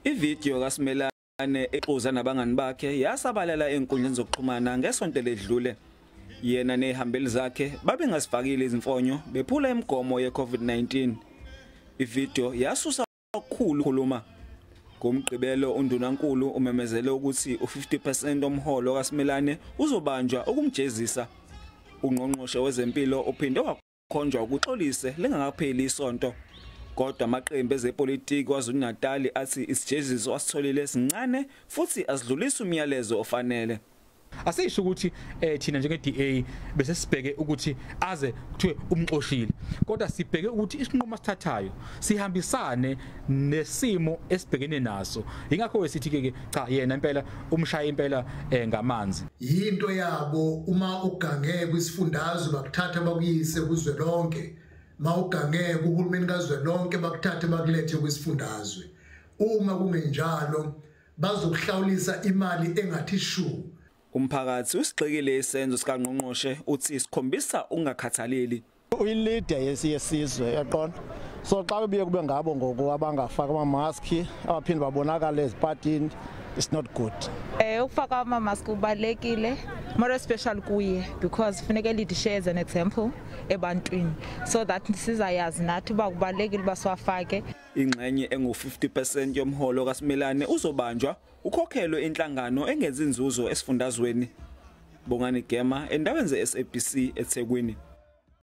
Ividiyo kaSimelane exoza nabangani bakhe yasabalala enkundleni zokuxhumana ngesonto ledlule. Yena nezihambeli zakhe babengasifakile izimfonyo bephula imigomo ye-COVID-19. Ividiyo yasusa okukhulu khuluma. Ngomgqibelo uNdunankulu umemezele ukuthi u50% omholo kaSimelane uzobanjwa ukumjezisa. Ungqongqoshe wezempilo uphinde wakhonjwa ukuxolise lengakapheli isonto. Kodwa amaqembu ezepolitiki KwaZulu-Natal athi isijeziso asitholile sincane futhi asidlulisa umyalezo ofanele. Asisho ukuthi thina njenge DA bese sibheke ukuthi aze kuthiwe umxoshile, kodwa sibheke ukuthi isinqumo sithathayo sihambisane nesimo esibhekene naso. Ingakho sithi ke cha, yena impela umshaya impela ngamanzi. Yinto yabo, uma ugange kwisifundazwe bakuthatha bakuyise kuzwelonke, mawugange kuhulumeni kazwelonke bakuthathe bakulethe kwisifundazwe. Uma kungenjalo bazokuhlawulisa imali engathi shu. Umphakathi usigxekile isenzo sikangqongqoshe, uthi sikhombisa ungakhathaleli. Uyi-leader yesizwe, yaqonda, so xa bebuye kube ngabo ngoku abangafaki amamaski, abaphinde babonakale ezipatini, it's not good. Ukufaka ama-mask kubalulekile, more especially kuye, because funeka lead as an example ebantwini so that sizayazi nathi uba kubalulekile uba siwafake. Ingxenye engu-50% yomholo kaSimelane uzobanjwa ukhokhelwe inhlangano engenzi inzuzo esifundazweni. Bongani Gema, endaweni ze-SABC eThekwini.